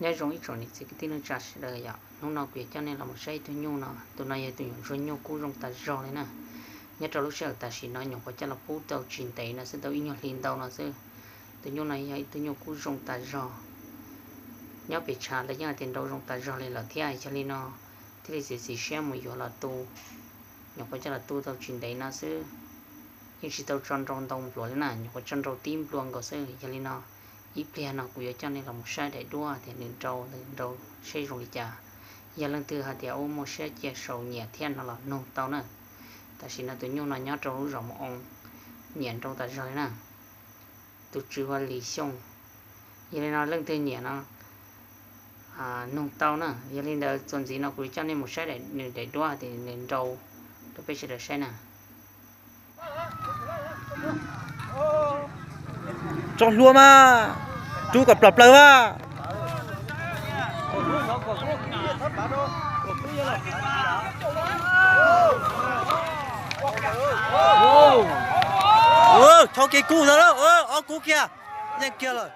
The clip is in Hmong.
Nyob zoo ib tsoom niam txiv kwv tij neej tsa sawv daws yom, hnub no kuv yuav coj nej los mus saib ib tug nyuj no. Tus no yog tus nyuam ntsuag nyuj kub zoo tas zog li na. Nyob rau lub sij hawm tam sim no nyuam qhuav coj los pub tau tsis ntev no xwb, tau ib nyuag hli ntau no xwb. Tus nyuj no yog ib tug nyuj kub zoo tas zog. Nyob pem tshav lawv yeej hais tias nrau zoo tas zog li lawm thiab, yog li no thiaj li txiav txim siab mus yuav los tu. Nyuam qhuav coj los tu tau tsis ntev no xwb, yeej tsis tau tso nrau ntau nplua li na, nyuam qhuav tso nrau tib nplua nkaus xwb. Yog li no ib pliag no kuv yuav coj nej los mus saib daim duab tias nws nrau nws nrau saib zoo li cas. Yog leej twg hais tias ua muaj siab cia sau nyiam thiab no los nug tau na. Tam sim no tus nyuj no nyob rau lub zos Mus Oo, nyiam nrau tas zog li na. Tus tswv hu ua Lis Xyooj. Yog li no leej twg nyiam no nug tau na. Yog li ntawd txuas ntxiv no kuv coj nej mus saib nws daim duab tias nws nrau rau peb sawv daws saib na. Tso hlua mas, rub kom plam plaws mas. Tshau kiag kub ntawd, ob kub kiag, yeej kiag lawm.